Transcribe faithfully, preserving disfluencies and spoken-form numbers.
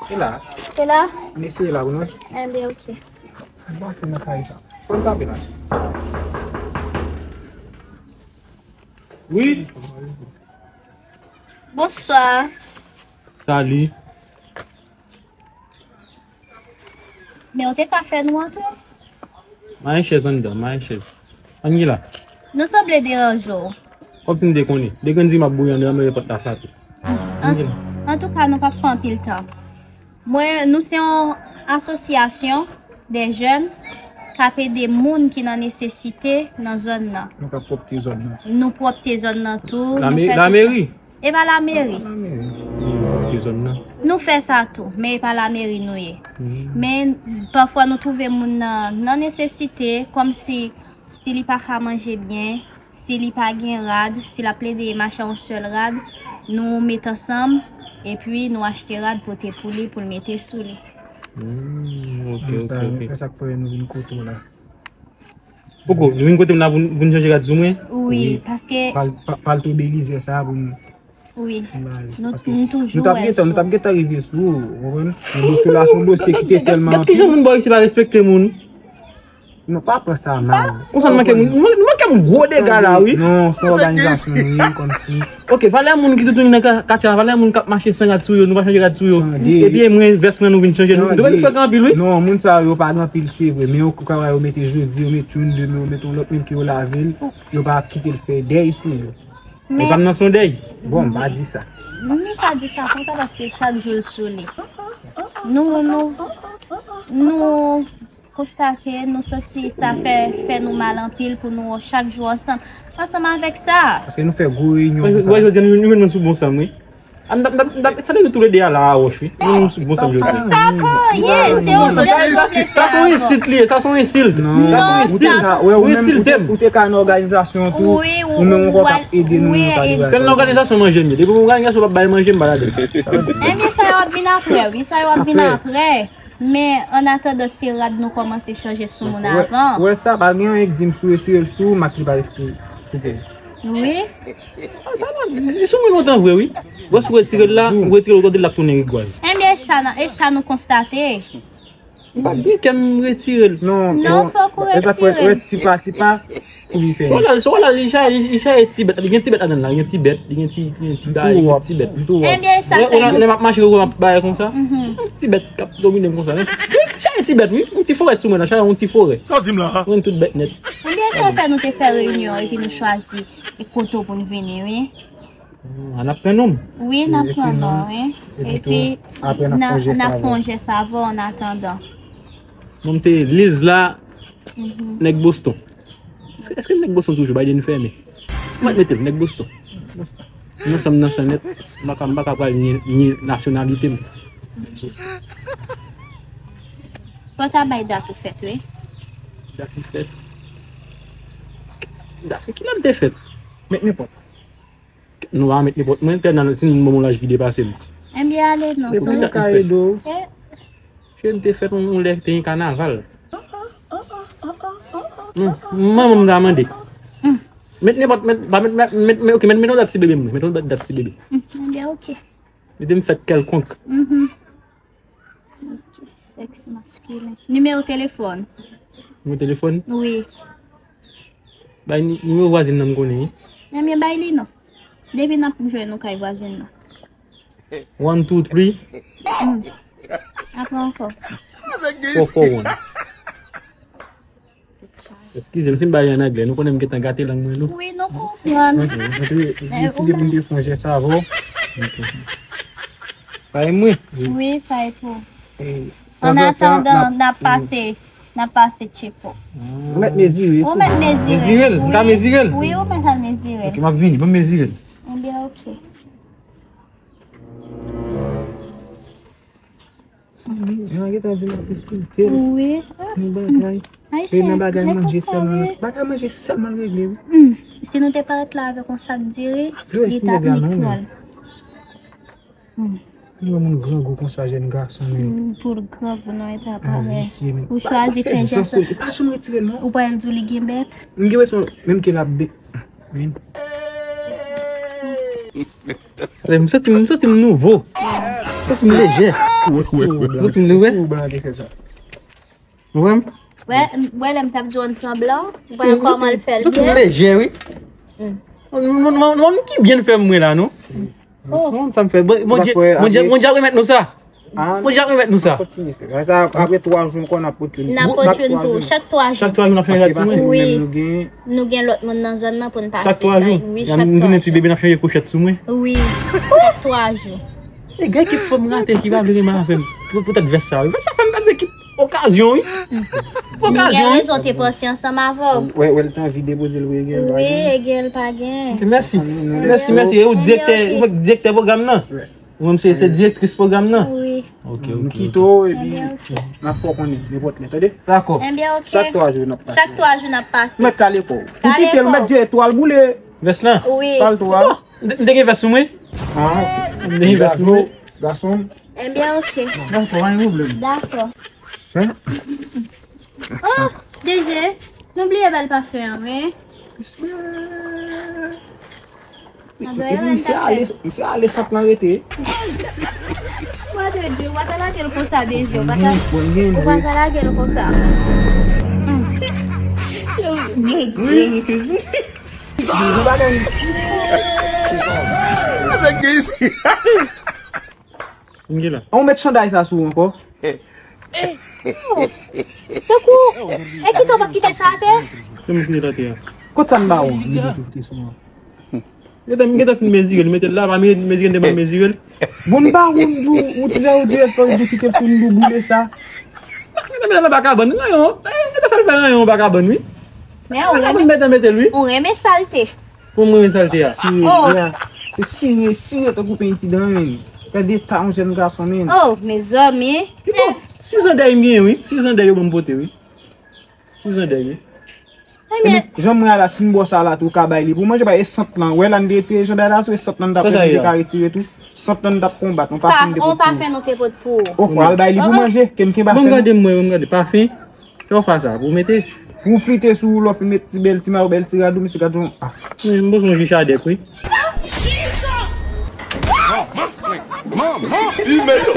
E la. E la? N eseye la pou nou. Enben, ok. Bon, se nan kay sa. Fò n tape la. Wi. Bonswa. Salut. Men ou te ka fè nou antre? Mayen chèz anndan, mayen chèz. Ann gen la. Nou sanble deranje w. Kòmsi m te konnen. Depi m di m ap bouyi anndan, men pòt la frape. An, antouka, nou p ap fè anpil tan. Mwen, nou se yon asosyasyon de jèn k ap ede moun ki nan nesesite nan zòn nan. Nou k ap pwòpte zòn nan. Nou pwòpte zòn nan tou. Lameri? E pa lameri. Nou fè sa tou, men e pa lameri nou ye. Men pafwa nou twouve moun nan nan nesesite, kòmsi si li pa ka manje byen, si li pa gen rad, si l ap plede mache yon sèl rad, nou met ansanm epi nou achte rad pote pou li, pou l mete sou li. Hmm, ok, ok, ok. Se sa k fè nou vin kote w la. Poko, nou vin kote m la pou n, pou n chanje rad sou mwen? Wi, paske pal to belizè sa pou nou. Wi. Nou toujou wè l. Nou t ap gentan rive sou ou, ou konprann? Men dosye la se yon dosye ki te tèlman anpil. Gad kijan moun bò isi pa respekte moun. Non, pa pran sa mal. Konsa nou manke moun, nou manke moun gwo dega la, wi. Non, se yon òganizasyon nou ye, kòmsi. Ok, valè moun ki toutouni nan katye a, valè moun k ap mache san rad sou yo, nou pa chanje rad sou yo. Epi mwen vès mwen nou vin chanje, nou dwe fèk anpil, wi. Non, moun sa yo pa gen anpil, se vre, men yo ka wè yo mete jodi, yo met youn, demen, yo met yon lòt, menm ke yo lave l, yo pa kite l fè dèy sou yo. Men pa m nan sondèy. Bon, m pa di sa. M pa di sa konsa paske chak jou l sou li. Nou, nou, nou konstate, nou santi sa fè, fè nou mal anpil pou nou wè chak jou ansanm, ansanm avèk sa. Paske nou fè gwo reyinyon pou sa. Wè, jodi a nou, nou, nou sou bon sanm, wi. Sa nou toulede a la a wòch, wi. Nou, nou sou bon sanm jodi a. Sa pa anyen, se yon jèn nou vle fè. Sa se yon ensilt li ye, sa se yon ensilt. Sa se yon ensilt. Ou ensilte m. Ou te ka nan òganizasyon tou, ou menm ou konn ap ede nou, nou pa gen. Se nan òganizasyon manje m ye. Depi yon òganizasyon p ap bay manje, m pa ladan. Ebyen, sa yo ap vin apre, wi, sa yo ap vin apre. Men, an atandan, se rad nou kòmanse chanje sou moun avan. Ou wè sa, pa gen anyen k di m si w retire l sou ou, m ak li pa retire l. Wi. Sa pa, li sou mwen lontan vre, wi. Bon, si w retire l la, ou retire l kote l ap tounen rigwaz. Ebyen, e sa, e sa nou konstate. M pa gen kè m retire l. Non, fòk ou retire l. Ti pa, ti pa, pou li fè. So la, so la, li chaje, li chaje ti bèt, li gen ti bèt ladan l la, li gen ti bèt, li gen ti, li gen ti bagay, li gen ti bèt. Ebyen, sa fè nou. Lè m ap mache, lè m ap bay konsa. Ti bèt k ap domine m konsa. Li chaje ti bèt, wi. Yon ti forè sou mwen la, chaje yon ti forè. Sa w di m la? Mwen tout bèt nèt. Ebyen, sa fè nou te fè reyinyon epi nou chwazi e kote w pou n vini, wi. Hmm, n ap pran non m. Wi, n ap pran non, wi. Epi n ap fè yon jès avè w an atandan. Non m se Lizla, nèg Boston. Èske, èske nèg Boston toujou? Biden fèmen. Mwen mete l, nèg Boston. Nou ansanm nan san nèt, m pa ka, m pa ka pral nye, nye nasyonalite m. Fò ta bay dat ou fèt, wi. Dat m fèt? Dat, kilè m te fèt? Met nenpòt. Nou pa met nenpòt moun, tèl nan, si moun ban m yon laj ki depase m. Ebyen, ale non. Se pou nou ka ede w. Cheri m te fèt yon, yon lè te gen kanaval. Non, manman m ta mande. Met nenpòt, met, pa met, met, met, ok, met, met yon dat ti bebe m, met yon dat, dat ti bebe. Ebyen, ok. Mete m fèt kèlkonk. Ok, sèks maskilen. Nimewo telefòn. Nimewo telefòn? Wi. Bay ni-, nimewo vwazin nan m konnen, wi. Ebyen, bay li non. Depi n ap jwenn nou kay vwazin nan. One, two, three. Hmm. Apre ankò. Four, four, one. Eskize m si m bay an anglè, nou konnen m gentan gate lang mwen, non? Wi, nou konprann. Ok, si depi m te fè yon jès avè w. Ok. Sa e mwen? Wi, sa e pou. An atandan, n ap pase, n ap pase tcheko. Ou mèt mezire, ou mèt mezire. Mezire l? M ka mezire l? Wi, ou mèt al mezire l. Ok, m ap vini, ban m mezire l. Ebyen, ok. Jan gentan di m ap ensilte l. Wi. Yon bagay. Ayisyen, e nan bagay manje sèlman. Bagay manje sèlman regle, wi. Hmm. Si nou te parèt la avèk yon sak diri, li t ap nik pran l. Hmm. Yon moun grangou konsa, jèn gason, men. Hmm, pou l grangou, non, e pa parèy. Visye, men. Ou chwazi fè jès. Pa janm retire l, non. Ou pa al di w li gen bèt. M gen presyon, menm ke l ap be-, men. Ale, m santi, m santi m nouvo. M santi m lejè. Ou ti m louvè? Ou blan te fè sa. Ou wè m? Wè, wè lè m t ap di w ann pran blan, ou wè kòman l fè l byen. Ou ti m lejè, wi. Moun ki byen fè m mwen la, non? Moun sa m fè. Bondye, Bondye, Bondye ap remèt nou sa. Bondye ap remèt nou sa. Kontinye fè. Sa, apre twa jou ankò, n ap pot youn. N ap pot youn pou ou. Chak twa jou. Chak twa jou, n ap fè yon rad sou mwen. Wi. Nou gen lòt moun nan zòn nan pou n pase bay. Chak twa jou. Wi, chak twa jou. M tounen ti bebe, n ap chanje kouchèt sou mwen. Wi. Chak twa jou. E gen kèk fanm raten ki pa vle renmen avè m. Pou, poutèt vès sa, wi. Vès sa fè m pèdi ekip. Okazyon, wi. Okazyon, wi. Gen rezon te panse ansanm avè w. Wè, wè, l te anvi depoze l, wi, gen l pa gen. Wi, gen l pa gen. Ok, mèsi. Mèsi, mèsi. E ou direktè, ou direktè pwogram nan? Ou menm se, se direktris pwogram nan? Wi. Ok, ok. Nou kite w, epi n ap fè w konnen nenpòt lè, tande? Dakò. Ebyen, ok. Chak twa jou n ap pase. Chak twa jou n ap pase. Mèt kale kò w. Ou kite l, mèt jere twal boule. Vès lan? Wi. Pal twal. M te gen vès sou mwen. Ah, ok. M te gen vès sou mwen. Gason. Ebyen, ok. Dakò, pa gen pwoblèm. Dakò. Hein? Oh, D J, nou bliye ba l pafen an, wi. Respè. Epi misye ale, misye ale sant lan rete. Mwen te di, ou pa ta lage l konsa, D J, ou pa ta, ou pa ta lage l konsa. Wi. Bagay. Sa k gen isi? M gen la. An ou met chanday sa sou ou ankò? Oh! Tankou, e kite w p ap kite sa atè? Se mwen ki kite l atè a. Kot sa m ba ou an? Li di tou kite sou mwen. Gentan, m gentan fin mezire l, mete l la, pa mezire l, m te mal mezire l. Bon, m pa ou, ou, ou trè ou dirèk, fò ou kite l sou m, ou boule sa. Gentan mete l anba kabann, ranyon. Gentan fè l fè ranyon anba kabann, wi. Men ou renmen, mete l, wi. Ou renmen salte. Pou mwen, sa l te a. Sire, oh, ya. Se sire, sire tankou pen ti dan, men. Gade eta yon jèn gason, men. Oh, mezanmi. Ki bon? Sizandèy m gen, wi. Sizandèy yo ban m pote, wi. Sizandèy, wi. Ebyen, jan mwen a la, si m ba w sa la, tou ka bay li pou manje, pa e sant lan. Wè la, n te retire jandèy la, sou e sant lan n t ap fè, nou te ka retire tou. Sant lan n t ap konbat, nou pa fin de pot pou ou. Ou pa fè nou te pot pou ou. Oh, al bay li pou manje, ke n kenbe afè nou. Ban m gade, mwen, ban m gade. Pafen. Fè w fè sa, pou w mete. Pou w flite sou ou, lè w fin met ti bèl ti mayo, bèl ti rad ou, misye gad yon, ah. Wi, m bezwen jwi chadèk, wi. Manman! Manman! Li mete.